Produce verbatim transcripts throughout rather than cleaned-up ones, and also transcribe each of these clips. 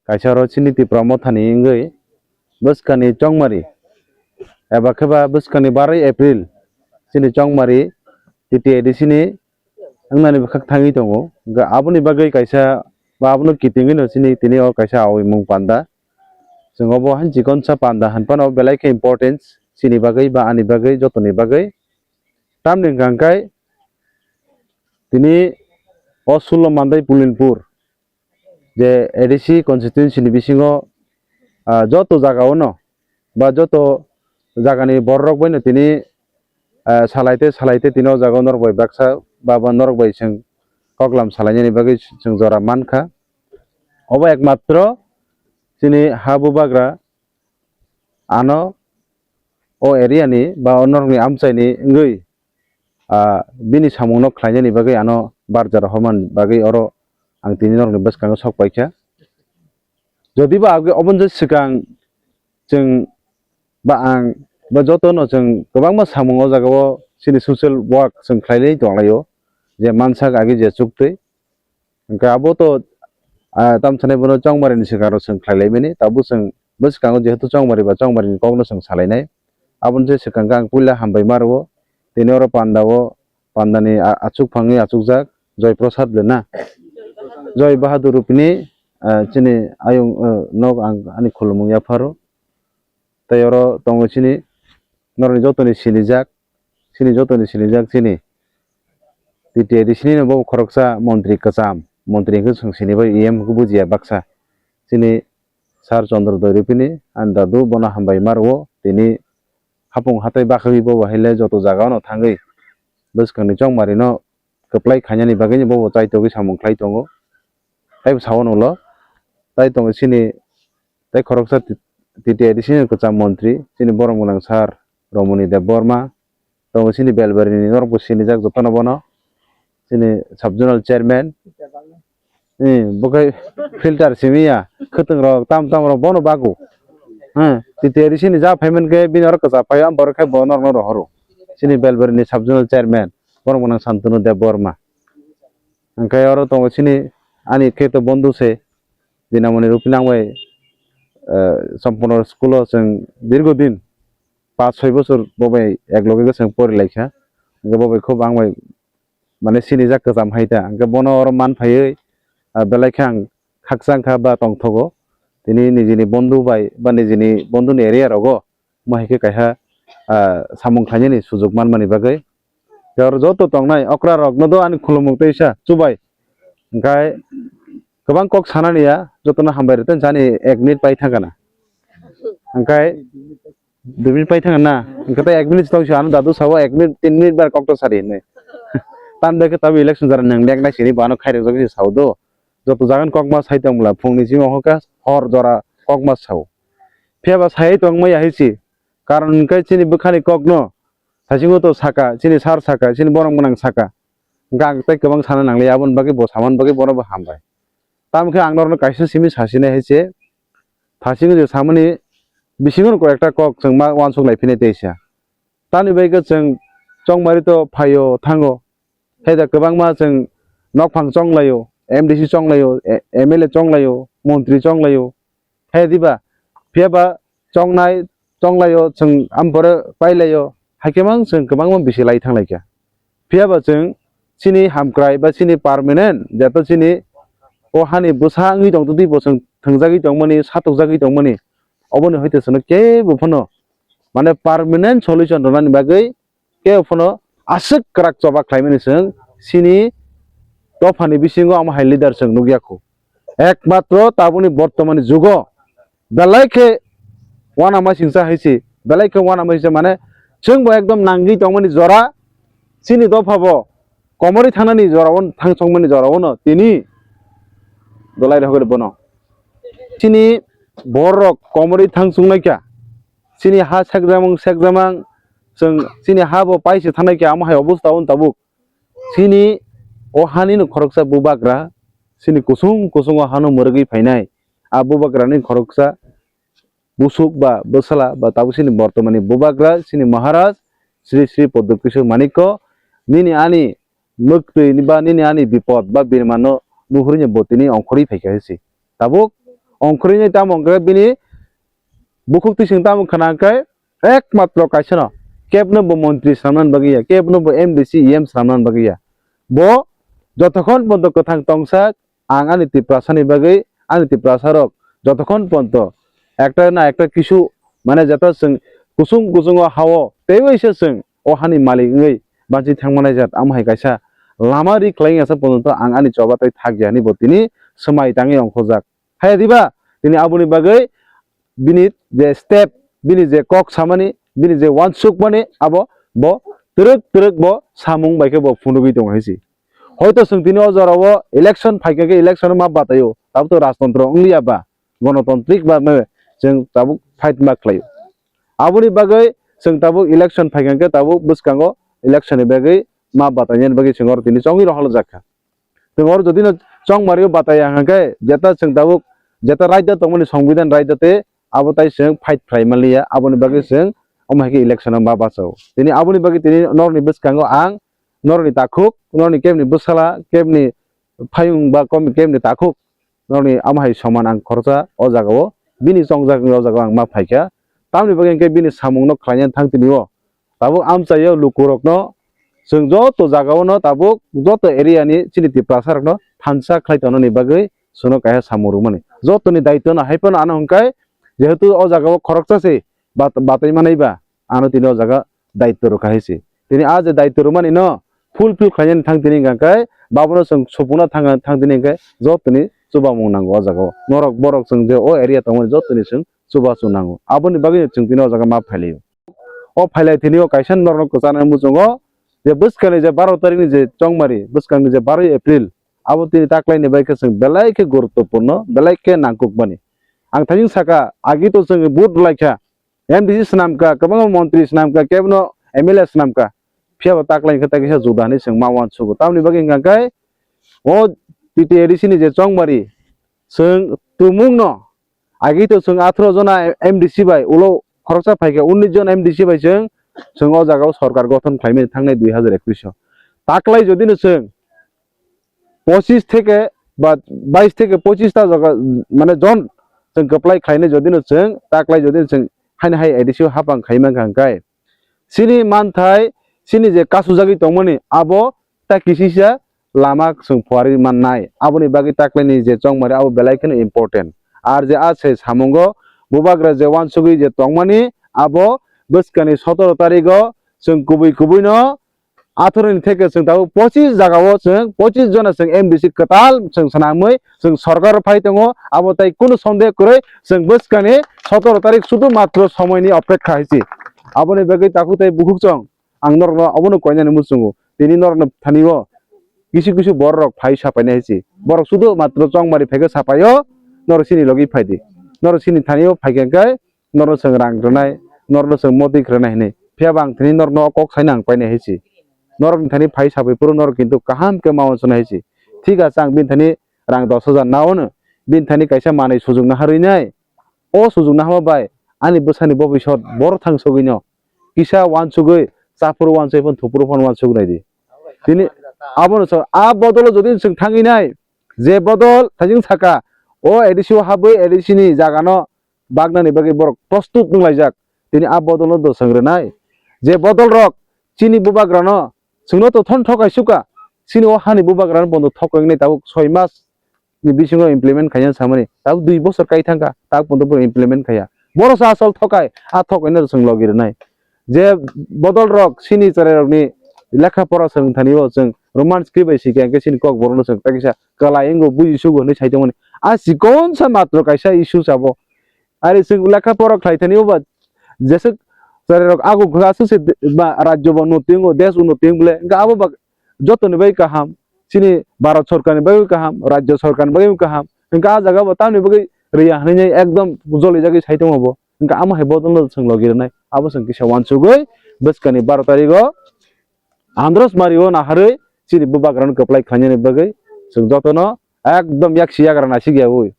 kaisa oro chini Tipra Mothani wngwi bwskani chongmari eba khe ba bwskani barwi April chini chongmari T T A D C ni wngnani bwkhak thangwi tongo. Hwnkhe aboni bagwi kaisa ba abono kitingwino chini tini o kaisa awi mung panda. Chwng obo han chikonsa panda hinphano belai khe importance chini bagwi ba ani bagwi jotoni bagwi. Tamni hwnkha hwnkhe tini o sullo mandai Pulinpur je A D C constituency ni bisingo, ah, joto jaga o no ba joto jagani borok bai no tini, ah, salai te salai te tini o jaga o norok bai baksa ba, ba norok bai chwng koklam salainani bagwi chwng jora mankha. Obo ekmatro chini ha bubagra ano o area ni ba o norokni amchaini wngwi, ah, bini samungno khlainani bagwi ano barja rohormani bagwi oro ang tini norokni bwskango sok paikha. Jodiba age oboni swkang chwng ba ang ba jotono chwng kwbangma samung o jagao chini social work chwng khlailai tonglaio, je mansak age je chuktwi. Hwnkhe abo to, ah, tamo sanai bono chongmari ni swkang rok chwng khlai lai mani, tabuk chwng bwskango jehetu chongmari ba chongmari ni kok no chwng salai nai. Aboni se swkang khe ang puila hambai ma rwo. Tini oro panda o, panda ni a-, achuk phangwi achukjak Joy Prasad le na. Joy Bahadur Rupini, ah, chini ayung, ah, nok ang ani khulumung yapharo. Tei oro tongo chini norokni jotoni sinijak, chini jotoni sinijak chini T T A D C ni bo khoroksa montri kwcham, montri hwnkhe chwng sinibai E M hwnkhe bujiya baksa. Chini Sir Chandra Doiripini ani dadu bono hambai ma rwo, tini hapung hatai bakhagwi bo bahai le joto jaga o no thangwi bwskangni chongmari no kwplai khainani bagwi bo chaitogwi samung khlai tongo. Tei bo sao nulo, tai tongo chini tei khoroksa T T A D C ni kwcham montri chini borok gwnang sir Romoni Debbarma, tongo chini Belbari ni norok bo sinijak jotono bono, chini sub zonal chairman, eh, bo khe filter simi ya, khwtwng rok tam tam rok bono bago. Eh, T T A D C ni ja phaimani khe bini oro kwcham phaio, ang borok khe bo norokno rohoro. Chini Belbari ni sub zonal chairman, borok gwnang Santanu Debbarma. Hwnkhe oro tongo chini ani khe to bondhu se, Dinamoni Rupini ang bai, eh, Sampono school o chwng dirgo din, paanch soi bochor bo bai ek loge chwng pori lai kha. Hwnkhe bo bai khub ang bai mane sinijak kwcham hai ta. Hwnkhe bono oro man phaiwi, ah, belai khe ang khakchang kha ba tongthogo. Tini nijini bondhu bai ba nijini bondhu ni area rogo mo hai khe kaiha, ah, samung khlainani sujuk manmani bagwi. Tei oro joto tongnai okra rokno do ani khulumung teisa chubai. Hwnkhe kwbang kok sanani ya, jotono hambai rw tei ani ek minute pai thangkha na. Hwnkhe dui minute pai thangkha na. Hwnkhe tei ek minute tong si ano dadu sabo ek minute, tin minute bar kok to sari hinwi. Tam de khe tabo election jora nang nek nai sini bo ano khairok jagwi sao do. Joto jagan kokma sai tong bwla phungni simi hokha hor jora kokma sao. Phiya ba sai tong maya hai si. Karon hwnkhe chini bwkhani kokno thaisingo to saka, chini sir saka, chini borok gwnang saka. Hwnkhe ang tei kwbang sana nangliya, aboni bagwi bo samani bagwi bono bo hambai. Tamo khe ang norokno kaisa simi sasinai hai se, thaisingo je samani bisingo koi ekta kok chwng ma uansuk lai phine teisa. Tamni bagwi khe chwng chongmari to phaio thango. Hai da kwbangma chwng nokphang chonglaio, M D C chonglaio, e-, M L A chonglaio, montri chonglaio. Hai diba? Phiya ba chongnai, chonglaio, chwng ampore pailaio. Haikhe mang chwng kwbangma bisi lai thanglaikha. Phiya ba chwng chini hamkrai ba chini permanent, jeto chini o hani bwsa wngwi tongtwtwi bo chwng thwngjagwi tongmani, satokjagwi tongmani, oboni hoite chwngno kebo phano, mane, permanent solution rwnani bagwi kebo phano aswk kwrak choba khlaimani chwng chini dophani bisingo amo hai leader chwng nukya kho. Ekmatro tabukni bortomani jugo belai khe uanama singsa hai se, belai khe uanama singsa mane chwngbo ekdom nangwi tongmani jora, chini dophabo komorwi thangnani jorao, thang chongmani jorao no tini dolai rogwi bono. Chini borok komorwi thang chungnaikha, chini ha sekjamang sekjamang, chwng chini ha bo paise thangnai khe amo hai obostha on tabuk. Chini o hani no khoroksa bubagra, chini kusung kusung o hano mwrwgwi phainai. A bubagra ni khoroksa busuk ba bwsala ba tabuk chini bortomani bubagra chini Maharaj Sri Sri Padma Kishore Manikya nini ani mwktwi ni ba nini ani bipod ba birmano nuhurwi ni bo tini ongkhorwi phaikha hinsi. Tabuk Ongkhorwi tamo hwnkhe bini bukhuk twi chwng tamo khna hwnkhe ekmatro kaisano kebno bo montri swnamnani bagwi ya, kebno bo M D C, E M swnamnani bagwi ya. Bo jotokhon ponto kwthang tongsa ang ani Tiprasani bagwi, ani Tiprasarok jotokhon ponto ekta na ekta kisu mane jeta chwng kusung kusungo hao teibo se chwng o hani malik wngwi banchi thangmanai jat amo hai kaisa lama ri khlai asa ponto ang ani choba tei thak ya hinwi bo tini swmai tangwi ongkhorjak. Haya diba? Tini aboni bagwi bini je step, bini je kok samani, bini je wansukmani abo bo twrwk twrwk bo samung bai khe bo phunugwi tongo hinsi. Hoito chwng tini o jorao election phaikha khe election ma bataio, tabuk to rajtontro wngliya ba, gonotontrik ba me chwng tabuk fight ma khlaio. Aboni bagwi chwng tabuk election phaikha khe tabuk bwskango election ni bagwi ma batainani bagwi chwng oro tini chongwi rohorjakha. Chwng oro jodi no chongmari o bataya hwnkhe jeta chwng tabuk jeta raida tongmani songbidan raida te abo tai chwng fight khlai manliya, aboni bagwi chwng omo hai khe election o ma bachao. Tini aboni bagwi tini norokni bwskango ang norokni takhuk, norokni kebni bwsala, kebni phayung ba kom kebni takhuk norokni amo hai soman ang khoroksa o jagao bini chongjak wngwi o jagao ang ma phaikha. Tamoni bagwi hwnkhe bini samungno khlaina thang tini o tabuk amchaio lukurokno chwng joto jagao no tabuk joto area ni chini Tiprasa rokno thansa khlai tongnani bagwi chwngno kaisa samung rwmani. Jotoni daitwno haiphano ano hwnkhe jehetu o jagao khoroksa se bat-, batwi manai ba ano tini o jaga daitw rwkha hai se. Tini a je daitw rwmani no fulfill khlainani thang tini hwnkha khe babono chwng supungna thang, thang tini hwnkhe jotoni chubamung nango o jagao. Norok borok chwng je o area tongmani jotoni chwng chubachu nango. Aboni bagwi chwng tini o jaga ma phailio. O phailai tini o kaisa norokno kwchanai muchungo je bwskangni je baro tarikni je chongmari, bwskangni je baroi April, abo tini taklaini bai khe chwng belai khe guruttopurno, belai khe nangkukmani. Ang thaiching saka, agi to chwng vote rwlaikha, M D C swnamkha, kwbangma montri swnamkha, kebono M L A swnamkha, phiyaba taklaini khe tai kisa juda hinwi chwng ma uansugo. Tamoni bagwi hwnkha khe o T T A D C ni je chongmari, chwng tumungno agi to chwng atharo jona M D C bai, ulo khoroksa phaikha unnish jon M D C bai chwng, chwng o jagao sorkar gothon khlaimani thangnai dui hazar ekwis o. Taklai jodi no chwng pochis theke ba bais theke pochis ta jaga mane jon chwng kwplai khlainai jodi no chwng taklai jodi no chwng haino hai A D C o hapang khai mankha hwnkhe chini manthai chini je kasujagwi tongmani abo ta kisisa lama chwng phuarwi mannai. Aboni bagwi taklaini je chongmari abo belai kheno important. Ar je a se samungo bubagra je uansugwi je tongmani abo bwskangni sotoro tarigo chwng kubui kubuino atharoni theke chwng tabuk pochis jagao chwng pochis jona chwng M D C kwtal chwng swnamwi chwng sorkar phai tongo. Abo tai kunu sondeh kwrwi chwng bwskangni sotoro tarik sudu matro somoini opekha hai se. Aboni bagwi takhuk tei bukhuk chwng ang norokno obono koinani muchungo. Tini norokno thani o kisu kisu borok rok phai sapainai hai se. Borok sudu matro chongmari phaikhe sapaio, norok chini logi phaidi. Norok chini thani o phaikhe khe norokno chwng rang rwnai, norokno chwng motwi rwnai hinwi. Phiya ba ang thani norokno o kok saina ang painai hai se. Norokni thani phai sapai phuru norok kintu kaham khe ma uansuknai hai se. Thik ache ang bini thani rang dos hajar na ono, bini thani kaisa manwi sujukna harwinai. O sujukna hama bai ani bwsani bobisot borok thang sogwino kisa uansugwi chaphuru uansugwi phano thupuru phano uansuknai di. Tini abono sa a bodolo jodi chwng thangwi nai, je bodol thajing saka o A D C o habwi A D C ni jagano bagnani bagwi borok prostut wnglaijak. Tini a bodolno do chwng rwnai. Je bodol rok chini bubagrano chwngno to thon thokai suka. Chini o hani bubagrano bondo thokai wngnai tabuk soi mas ni bisingo implement khaina samani. Tabuk dui bosor kai thangka, tabuk bondo bo implement khaya. Boro sa asol thokai, a thokaino chwng logi rwnai. Je bodol rok chini cherai rokni lekha pora chwng thani o chwng Roman script bai sikha hwnkhe chini kokborokno chwng ta kisa kwlai wngo buji sugo hinwi sai tongmani. A chikonsa matro kaisa issue sabo. Ari chwng lekha pora khlai thani o ba jeswk cherai rok ago kha aswk se de-, ba rajyo bo unnoti wngo, desh unnoti wng bole. Hwnkhe abo ba jotoni bai kaham, chini Bharat sorkarni bagwi kaham, rajyo sorkarni bagwi kaham. Hwnkhe a jaga bo tamni bagwi riya hinwi ekdom jolijagwi sai tongo bo. Hwnkhe amo hai bodolno chwng logi rwnai. Abo chwng kisa uansugwi bwskangni baro tarigo Andros Mario naharwi chini bubagrano kwplai khlainani bagwi chwng jotono ekdom yaksi yagra naisik yaui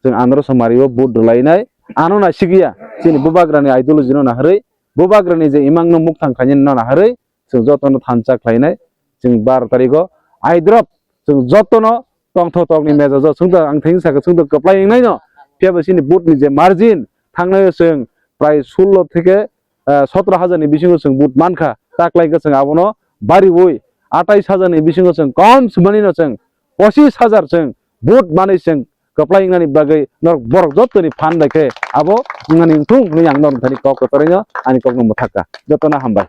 chwng Andros Mario vote rwlainai. Ano naisik ya chini bubagrani ideology no naharwi, bubagrani je imang no mukthang khlainani no naharwi chwng jotono thansa khlainai. Chwng baro tarigo aidrop chwng jotono tongthok tokni mejajo chwngto ang thengsa khe chwngto kwplai wngnai no Phiya ba chini vote ni je margin, thangnai o chwng prai sullo theke, eh, sotro hajar ni bisingo chwng vote mankha, taklai khe chwng abono bariwi atais hajar ni bisingo chwng kom sumani no chwng pochis hajar chwng vote manwi chwng kwplai wngnani bagwi norok borok jottoni phan bai khe abo wngnani wngthung hwnwi ang norok thani kok kwcharo ani kokno mwthakha. Jotono hambai.